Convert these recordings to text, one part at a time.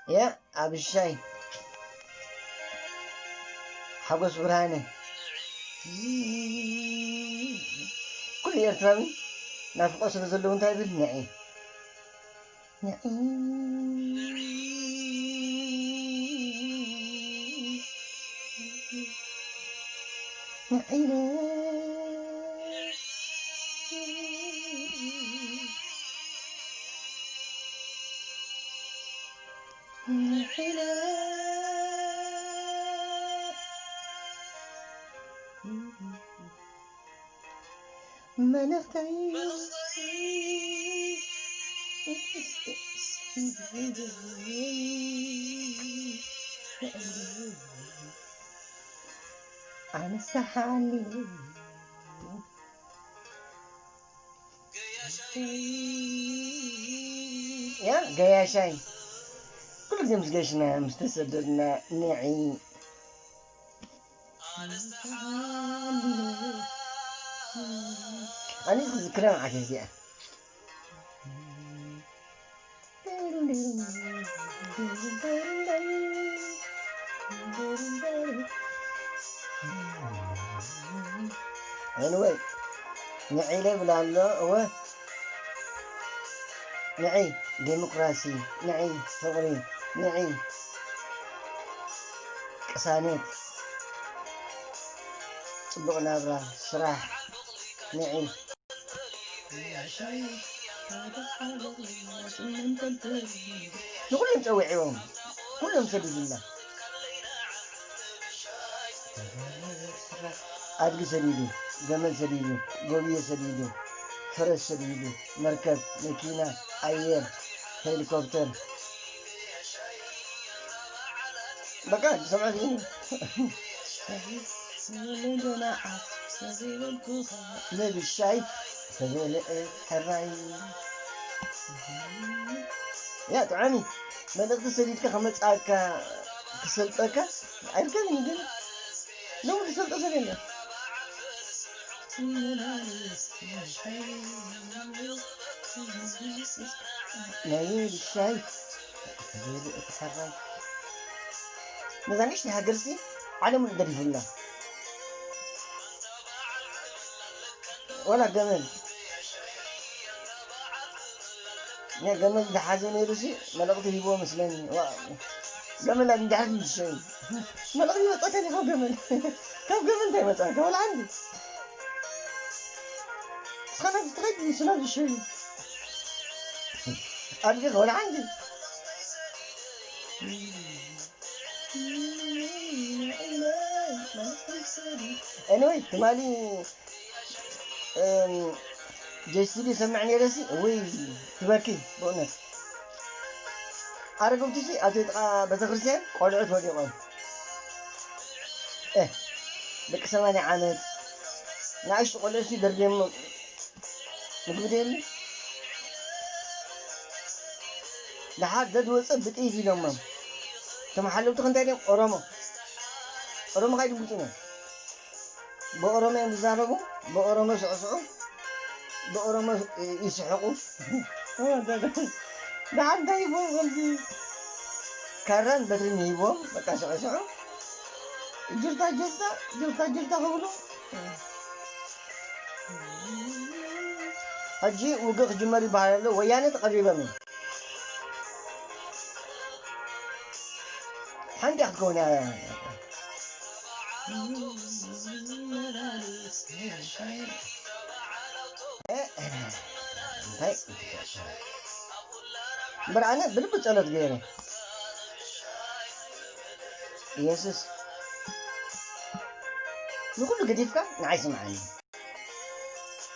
ያ ኣብሻይ ሓጎስ ብርሃነ፣ ኩሉ ኤርትራዊ ናፍቆ ስለ ዘለዎ እንታይ ይብል? ንዒ ንዒ ንዒ ንዒ መልእኽተይ ኣንስሓኒ። ያ ገያሻይ፣ ኩሉ ግዜ ምስ ገሽና ምስ ተሰደድና ንዒ። ኣነ ክዝክራ መዓት እያ እዚኣ። Anyway፣ ንዒ ኢለ ይብል ኣሎ። እወ፣ ንዒ ዴሞክራሲ፣ ንዒ ፍቕሪ፣ ንዒ ቅሳነት፣ ጽቡቕ ናብራ፣ ስራሕ፣ ንዒ። ንኹሎም ጸዊዕዎም፣ ኩሎም ሰዲዱና። ኣድጊ ሰዲዱ፣ ገመል ሰዲዱ፣ ጎብየ ሰዲዱ፣ ፈረስ ሰዲዱ፣ መርከብ፣ መኪና፣ ኣየር፣ ሄሊኮፕተር። በቃ ዝሰምዖ ዜና። ነብሻይ ተበልዐ ሕራይ። ያ ጥዓሚ መልእኽቲ ሰዲድካ ከመጽኣካ ክሰልጠካ ኣይርከብን ግን ሎሚ ዝሰልጦ ሰብ የለን። ናይ ብሻይ ተበልዐ ሕራይ። ነዛ ንእሽተይ ሃገርሲ ዓለም ደሪፉላ። ወላ ገመል ናይ ገመል ዝሓዘ ነይሩ ሲ መልእኽቲ ሂብዎ መስለኒ። ዋ፣ ገመል ኣብ እንድሕር ምሸዩ መልእኽቲ ይመጻ ከኒ ካብ ገመል ካብ ገመል እንታይ መጻ ካብ ወላ ዓንዲ ስኻና ትኸይድ ንስና ዝሸዩ ኣድጊ ከወላ ዓንዲ Anyway ትማሊ ጀስቲዲ ሰምዕ ነይረሲ ወይ ትበኪ ብእውነት ኣረገውቲሲ ኣብቲ ጥቓ ቤተክርስትያን ቆልዑት ወዲቖም ደቂ ሰማንያ ዓመት ንኣሽቱ ቆልዑሲ ደርብዮሞ ምግቢ ደየለ ደሓር ዘዝወፀ ብጥይት ኢሎሞም እቶም ሓለውቲ ክንታይ ድዮም ኦሮሞ ኦሮሞ ካይድምጉፅና ብኦሮሞ እዮም ዝዛረቡ ብኦሮሞ ስዕስዑ ብኦሮሞ ይስሕቁ ደሓር እንታይ ይቦም ከምዚ ካራን በትርን ይቦም በቃ ስዕስዑ ጅርታ ጅርታ ጅርታ ጅርታ ክብሉ ሕጂ ውግእ ክጅመር ይበሃል ኣሎ ወያነ ተቐሪቦም እዩ ሓንቲ ክትከውን እያ እንታይ እምበር ኣነ ብልቢ ጸሎት ገይረ ኢየሱስ ንኩሉ ገዲፍካ ንዓይ ስምዓኒ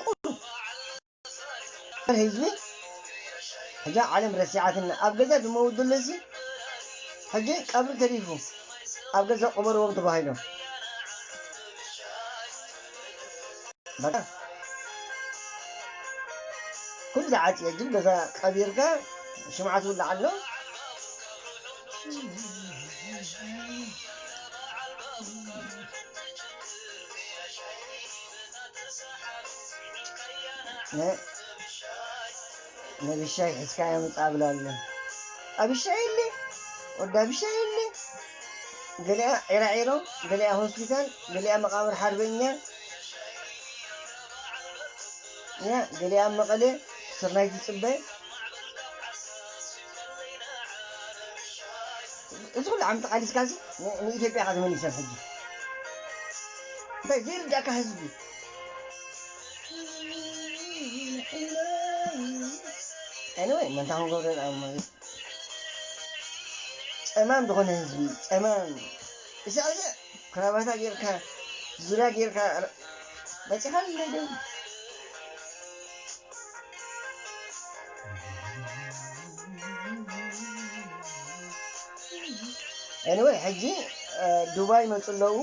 ቁሩብ ህዝቢ ሕጂ ዓለም ረሲዓትና ኣብ ገዛ ዝመውት ዘሎ ሲ ሕጂ ቀብሪ ተሪፉ ኣብ ገዛ ቅበርዎም ተባሂሎም በቃ ኩሉ ዝዓፅየ ግን ገዛ ቀቢርካ ሽምዓ ትውላዕ ኣሎ ነብሻይ ሒዝካዮ ምጻእ ብላለ ኣብሻይ የለ ወዳ ብሻ የለ። ገሊኣ ዒራዒሮ፣ ገሊኣ ሆስፒታል፣ ገሊኣ መቓብር ሓርበኛ፣ ያ፣ ገሊኣ ኣብ መቐለ ስርናይ ትጽበ። እዚ ኩሉ ዓመት ተቓሊስካሲ ን-፣ ንኢትዮጵያ ኢኻ ተመሊሰን ሕጂ። እንታይ ዘይርዳእካ ህዝቢ? Anyway፣ መን እንታይ ክንገብሮ ኢና ማለት ጸማም ዝኾነ ህዝቢ፣ ጸማም። እዛ፣ እዛ ክራባታ ጌርካ፣ ዙርያ ጌርካ፣ መጺኻ ኣለይ ደው። Anyway፣ ሕጂ፣ እ፣ ዱባይ ይመጹ ኣለዉ፣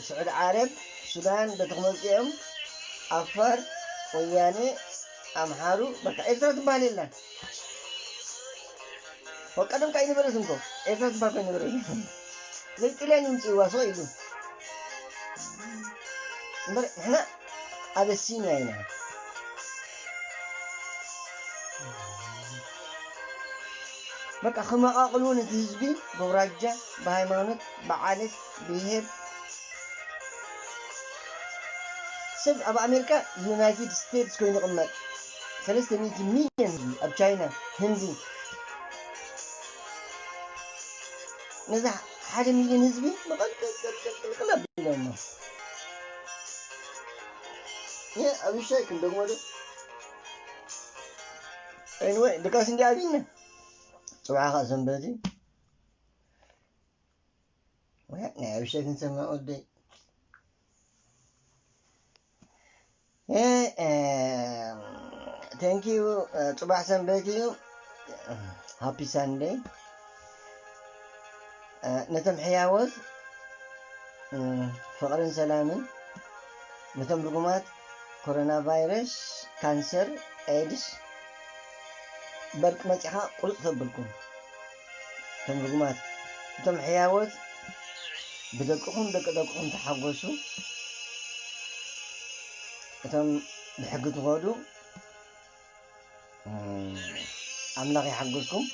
ስዑዲ ዓረብ፣ ሱዳን፣ በቲ ክመጹ እዮም፣ ዓፋር፣ ወያኔ፣ ኣምሓሩ፣ በቃ ኤርትራ ትበሃል የላን። ወቀደም ካ ኣይነበረትን እኮ፣ ኤርትራ ትበሃል እኮ ኣይነበረትን። ዘይ ጥልያን ይምጽእዋ፣ ስቕ ኢሉ። እምበር ንሕና ኣበሲንያ ኢና። በቃ፣ ክመቓቕሉ ነቲ ህዝቢ ብኣውራጃ፣ ብሃይማኖት፣ ብዓሌት፣ ብሄር። ሰብ ኣብ ኣሜሪካ ዩናይትድ ስቴትስ ኮይኑ ይቕመጥ። ሰለስተ ሚእቲ ሚልዮን ህዝቢ ኣብ ቻይና፣ ህንዲ። ነዚ ሓደ ሚልዮን ህዝቢ መቐልቀልቀልቀልቀል ኣቢሎሞ። የ፣ ኣብሻይ ክንደግሞ ዶ? Anyway፣ ድቃስ እንዲ ኣብይና። ጽባሕ ኸኣ ሰንበት እዩ። ወያ፣ ናይ ኣብሻይ ክንሰምዕ ወደይ። የ፣ እ፣ thank you፣ እ፣ ጽባሕ ሰንበት እዩ። ሃፒ ሳንደይ። እ፣ ነቶም ሕያዎት፣ እ፣ ፍቕርን ሰላምን፣ ነቶም ርጉማት ኮሮና ቫይረስ፣ ካንሰር፣ ኤድስ፣ በርቂ መጺኻ ቁርጽ ተብልኩም። እቶም ርጉማት፣ እቶም ሕያዎት ብደቅኹም፣ ደቂ ደቅኹም ተሓጎሱ። እቶም ብሕጊ ትኸዱ፣ እም፣ ኣምላኽ ይሓግዝኩም።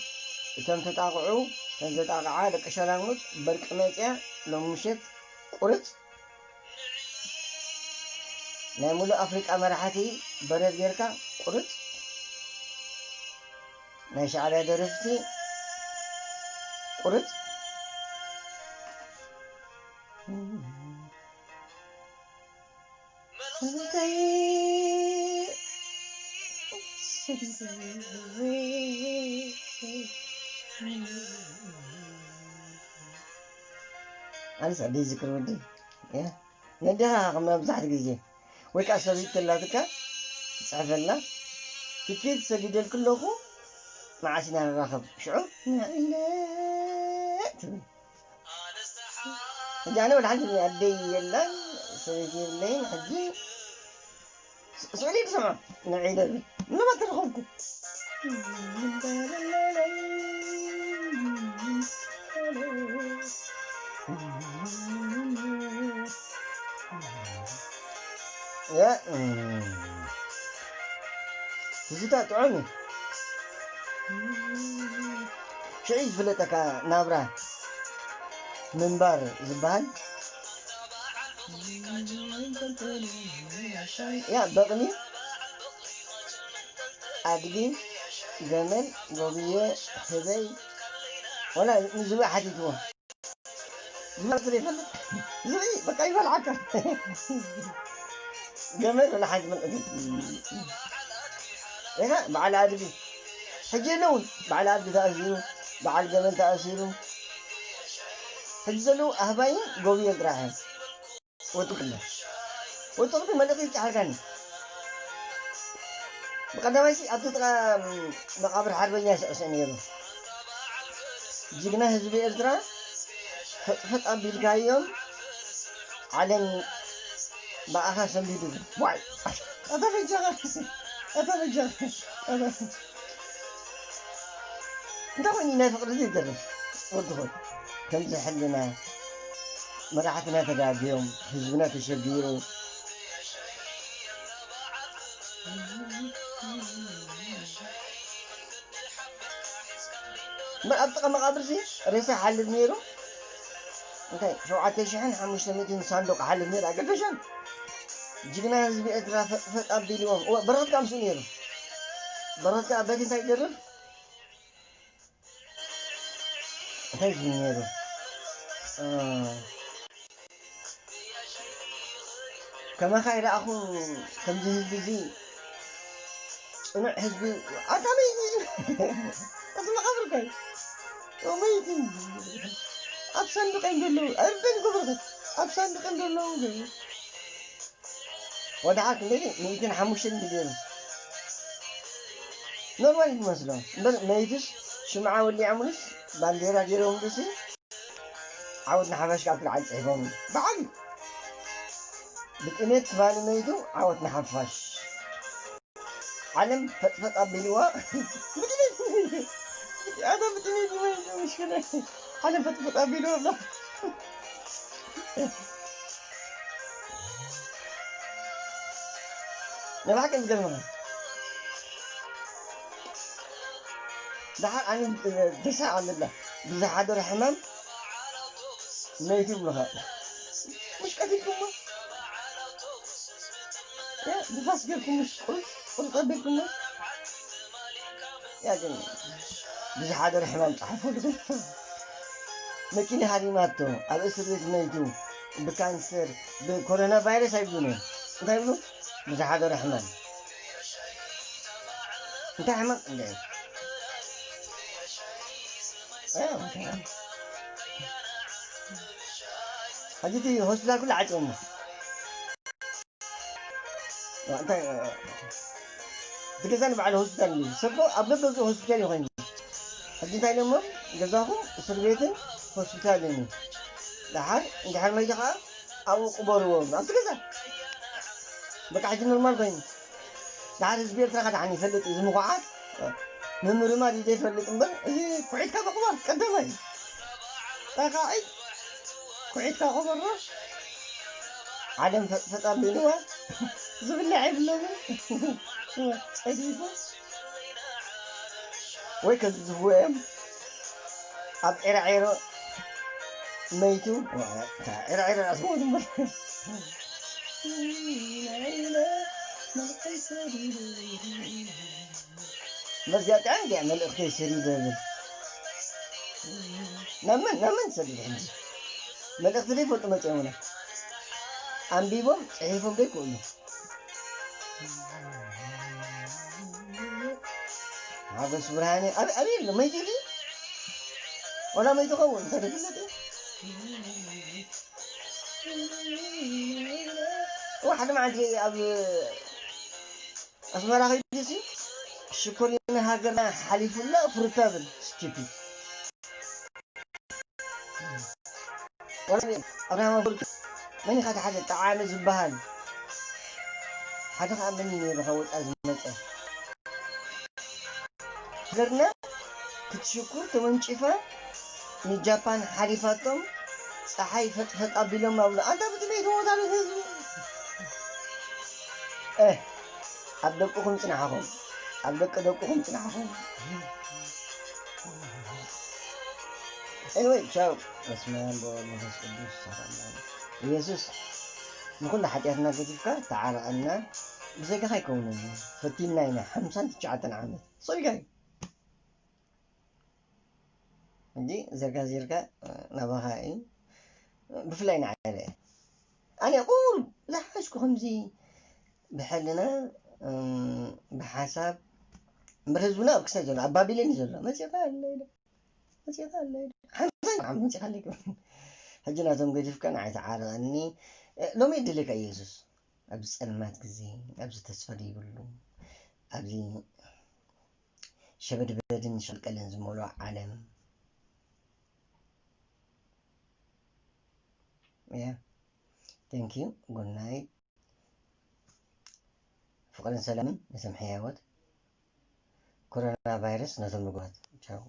እቶም ተጣቕዑ፣ እተን ዘጣቕዓ ደቂ ሸላሙጥ፣ በርቂ መጽያ ሎም ምሸት ቁርጽ። ናይ ሙሉእ ኣፍሪቃ መራሕቲ በረድ ጌርካ ቁርጽ። ናይ ሻዕብያ ደረፍቲ ቁርጽ። ኣነስ ኣደይ ዝክር ወዲ፣ ያ፣ ነዴኻ ከም መብዛሕትኡ ግዜ ወይ ከኣ ሰበይቲ ተላትካ ትጽሕፈላ፣ ትኬት ሰጊደልኪ ኣለኹ፣ መዓስ ኢና ንራኸብ? ሽዑ ንዕለ ትብል። ሕጂ ኣነ ወላ ሓንቲ ኣደይ የላን፣ ሰበይቲ የብለይን። ሕጂ ስ-፣ ስዕሊ ክሰምዖ ንዒለ እብል። ምንም ኣተረኸብኩ። ያ፣ እም፣ ትዝታ ጥዑም እዩ። ሽዑ እዩ ዝፍለጠካ ናብራ ምንባር ዝበሃል። ያ፣ በቕሊ፣ ኣድጊ፣ ገመል፣ ጎብየ፣ ህበይ፣ ወላ ንዝብኢ ሓቲትዎ። ዝብኢ ስለ ይፈልጥ፣ ዝብኢ በቃ ይበልዓካ። ገመል ወላ ሓንቲ መልእኽቲ። ኢኻ በዓል ኣድጊ። ሕጂ የለውን። በዓል ኣድጊ ተኣሲሩ፣ በዓል ገመል ተኣሲሩ። ሕጂ ዘለዉ ኣህባይን ጎብየን ጥራሕ እዮም። ወጥቕለ። ወጥቕቲ መልእኽቲ ይጨሓልካኒ። ብቐዳማይሲ ኣብቲ ጥቓ መቓብር ሓርበኛ ይስዕስዕ ነይሩ። ጅግና ህዝቢ ኤርትራ፣ ፈጥፈጥ ኣቢልካዮም፣ ዓለም ብኣኻ ሰንቢዱ። ዋይ! ኣታ በጃኻ፣ ኣታ በጃኻ፣ ኣታ እንታይ ኮይኑ ናይ ፍቕሪ ዘይደርፍ ወዲ ኾን? ከምዚ ሕልና መራሕትና ተጋግዮም፣ ህዝብና ተሸጊሩ። እምበር ኣብ ጥቓ መቓብርሲ ሬሳ ይሓልፍ ነይሩ። እንታይ ሸውዓተ ሽሕን ሓሙሽተ ሚእትን ሳንዱቕ ይሓልፍ ነይሩ። ኣይገደሾን። ጅግና ህዝቢ ኤርትራ ፈጥፈጥ ኣቢልዎም። እወ፣ በረኸት ከኣ ምስኡ ነይሩ። በረኸት ከኣ በቲ እንታይ ይገርም? እንታይ እዩ ነይሩ? እ፣ ከማኻ ይረኣኹ። ከምዚ ህዝቢ እዚ ጽኑዕ ህዝቢ። ኣታ መይት እዩ። ኣብ መቓብር እንታይ? መይት እዩ። ኣብ ሳንዱቕ እዮም ዘለዉ። ኣይርደን እኮ በረኸት። ኣብ ሳንዱቕ እዮም ዘለዉ። ወድሓ ክንደይ? ሚእትን ሓሙሽተን ሚልዮን። ኖርማል ይመስሎ። እምበር መይትስ ሽምዓ ወሊዖምሉስ ባንዴራ ገይሮምሉሲ ዓወት ንሓፋሽ ካብ ክልዓል ጽሒፎም። ብዓል ብጥሜት ትማሊ መይቱ ዓወት ንሓፋሽ። ዓለም ፈጥፈጥ ኣቢልዋ። ብጥሜት። ኣታ ብጥሜት ይመይቱ ምሽክና። ዓለም ፈጥፈጥ ኣቢልዋ ብላ። ንባዕከ ዝገርምኻ። ደሓር ኣነ ደሳ ኣለላ። ብዝሓደረ ሕማም መይቱ ይብሉኻ። ምሽ ቀቲልኩሞ? ያ፣ ንፋስ ጌርኩም ምሽ ቁርጽ፣ ቁርጽ ኣቢልኩሞ? ያ፣ ግን ብዝሓደረ ሕማም ጸሓፉሉ። መኪና ሃሪማቶ፣ ኣብ እስር ቤት መይቱ፣ ብካንሰር፣ ብኮሮና ቫይረስ ኣይብሉን እዮም። እንታይ ይብሉ? ብዝሓደረ ሕማም። እንታይ ሕማም? እንደ፣ እ፣ እንታይ ሕማም? ሕጂ እቲ ሆስፒታል ኩሉ ዓጽዮሞ። እንታይ፣ እቲ ገዛ ንባዕሉ ሆስፒታል እዩ። ሰብ እኮ ኣብ ገገዝኡ ሆስፒታል እዩ ኮይኑ። ሕጂ እንታይ ኢሎሞ? ገዛኹም እስር ቤትን ሆስፒታልን እዩ። ደሓር እንድሕር መይቱ ከዓ ኣብኡ ቅበርዎ ኣብቲ ገዛ። በቃ ሕጂ ኖርማል ኮይኑ። ደሓር ህዝቢ ኤርትራ ከዓ ደሓን ይፈልጥ እዩ። እዚ ምኹዓት ምምርማር እዩ ዘይፈልጥ እምበር፣ እዚ ኩዒትካ ምቕባር ቀዳማይ እዩ። እንታይ ከዓ ኩዒትካ ቅበሮ። ዓለም ፈጥፈጥ ኣቢልዋ። ዝብላዕ የብሎምን። ጸዲፉ። ወይ ከዝዝህዎ እዮም። ኣብ ዒራዒሮ መይቱ። ዒራዒሮ ራስ ሞት እምበር። መዚኣ ጥዕም እንዲያ መልእኽተይ ሰዲደ ዝብል። ናብ መን፣ ናብ መን ትሰድድ ሕጂ? መልእኽቲ ዘይፈልጡ መጺኦምና። ኣንቢቦም ጽሒፎም ዘይክእሉ። ሓጎስ ብርሃነ፣ ኣብ-፣ ኣበይ ኣሎ? መይቱ ድዩ? ወላ መይቱ ኸውን፣ እንተ ደፍለጥ። እዋ፣ ሓደ መዓልቲ ኣብ ኣስመራ ኸይዱሲ፣ ሽኮሪና ሃገርና ሓሊፉላ ፍሩታ ብል፣ ስቲፒድ። ወላ ኣብርሃም ኣፈወርቂ፣ መን ኢኻ እቲ ሓደ ጠዓመ ዝበሃል? ሓደ ኸኣ መን እዩ ነይሩ ካብ ወጻኢ ዝመጸ? ሃገርና ክትሽኩር ተወንጪፋ ንጃፓን ሓሊፋቶም ጸሓይ ፈጥፈጥ ኣቢሎም ኣብሉ። ኣንታ ብጥሜት ይሞት ኣሎ ህዝቢ። እ፣ ኣብ ደቅኹም ጽንሓኹም። ኣብ ደቂ ደቅኹም ጽንሓኹም። ኤኒወይ፣ ቻው። በስመ ኣብ ወወልድ ወመንፈስ ቅዱስ፣ ሰላም። ኢየሱስ ንኹሉ ሓጢኣትና ገዲፍካ ተዓረቐና። ብዘይካኻ ኣይከውንን እዩ። ፈቲንና ኢና ሓምሳን ትሽዓተን ዓመት። ሶሪጋይ። እንጂ ዘርጋ ዚርጋ ናባኻ እዩ። ብፍላይ ንዓይ ኣነ ቁሩብ ዝሓሽኩ ከምዚ ብሕልና፣ እም፣ ብሓሳብ እምበር ህዝብና ኣብ ክሳይ ዘሎ ኣብ ባቢሎን እዩ ዘሎ። መጺኻ ኣሎ ኢለ፣ መጺኻ ኣሎ ኢለ። ሓንሳይ ዓም መጺኻ ኣሎ ኢለ። ሕጂ ናቶም ገዲፍካ ንዓይ ተዓረቐኒ። እ፣ ሎሚ የድልየካ ኢየሱስ። ኣብዚ ጸልማት ግዜ፣ ኣብዚ ተስፋ ዘይብሉ፣ ኣብዚ ሸበድበድን ሸልቀልን ዝመልኦ ዓለም። Yeah. Thank you. Good night. ፍቕርን ሰላምን ነቶም ሕያዎት። ኮሮና ቫይረስ ነቶም ርጉማት። ቻው።